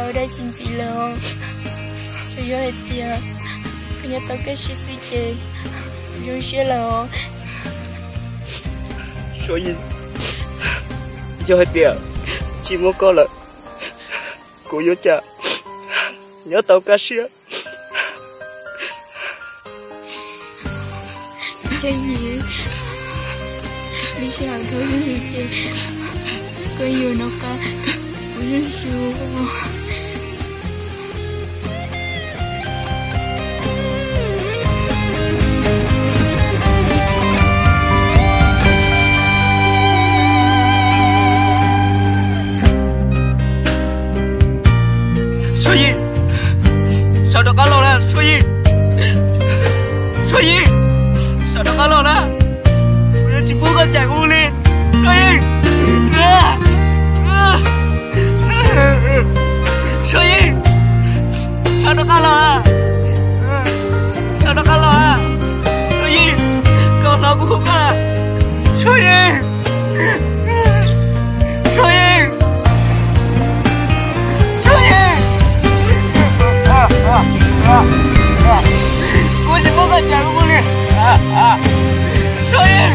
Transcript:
Ua dab tsi ntxiv lawm, tsuas yog hais tias koj nyob tau kaj siab xwb ces zoo siab lawm. Suav Yim, yog hais tias tsis muaj koj lawm, kuv yuav cas nyob tau kaj siab. Tsaj Yim, lub sij hawm dhau los ces koj yuav noj qab ua zuj zus. Suav Yim, sawv rov qab los na Suav Yim. Suav Yim, sawv rov qab los na. Kuv yuav tsis pub koj cais kuv li. Suav Yim, Suav Yim, sawv rov qab los na. Sawv rov qab los na. Suav Yim, koj hnov kuv hu koj na. Suav Yim, Suav Yim, Suav Yim, kuv tsis pub koj cais kuv li. Suav Yim.